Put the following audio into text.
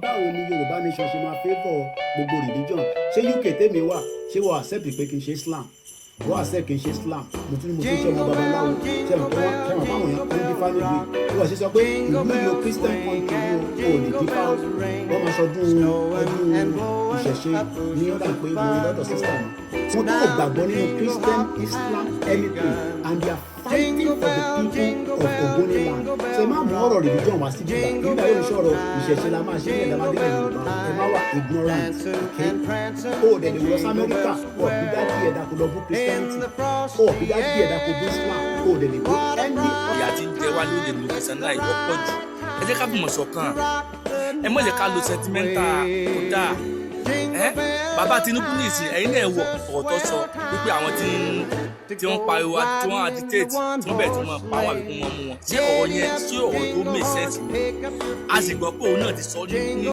Báwo ni Yorùbá nation ṣe máa favour gbogbo religion? Ṣé UK tèmi wà, ṣé wọ́n accept pé kí n ṣe Islam? Wọ́n accept kí n ṣe Islam? Mo tún ṣe ọmọ babaláwo. Ṣé mo pé wọ́n ṣe mọ̀ fáwọn èèyàn ń dífá nílùú yìí? Wọ́n ṣe sọ pé ìlú yìí o, Christian country ni o, ò lè dífá o. Wọ́n máa ṣọdún ọdún ìṣẹ̀ṣe ní ọ̀dà pé mo rí lọ́dọ̀ sister mi. Wọ́n tó gbàgbọ́ nínú Christian, Islam, anything, and they are fighting for the people of Ogoni land. So ẹ má mú ọ̀rọ̀ religion wá sí bíbá nígbà yóò sọ̀rọ̀. Ìṣẹ̀ṣe la máa ṣe ní ẹ̀dá máa délẹ̀ Yorùbá. Ẹ má wà ignorant, okay? O ò dẹ̀ lè lọ sí Amẹ́ríkà. Ọ̀ bí dá ẹ̀dá kó lọ bú Christianity, ọ̀ bí dá ẹ̀dá kó bú Islam, o ò dẹ̀ lè bú any. Ìyà tí ń jẹ wá lóde lókèsán náà ìwọ́ pọ̀ jù. Ẹ jẹ́ ká fìmọ̀ ṣọ̀kan. Ẹ má jẹ́ ká lo sentimental kó dáa. Ẹ bàbá Tinubu ní ìsìn, ẹ̀yin náà wọ̀ ọ̀rọ̀ tó sọ wípé àwọn tí wọ́n pariwo, tí wọ́n agitate, tí wọ́n bẹ̀rẹ̀ tí wọ́n pa wọ́n àbí kí wọ́n mú wọn. Ṣé ọ̀rọ̀ yẹn, ṣé ọ̀rọ̀ tó make sense ni? A sì gbọ́ pé òun náà ti sọ ní.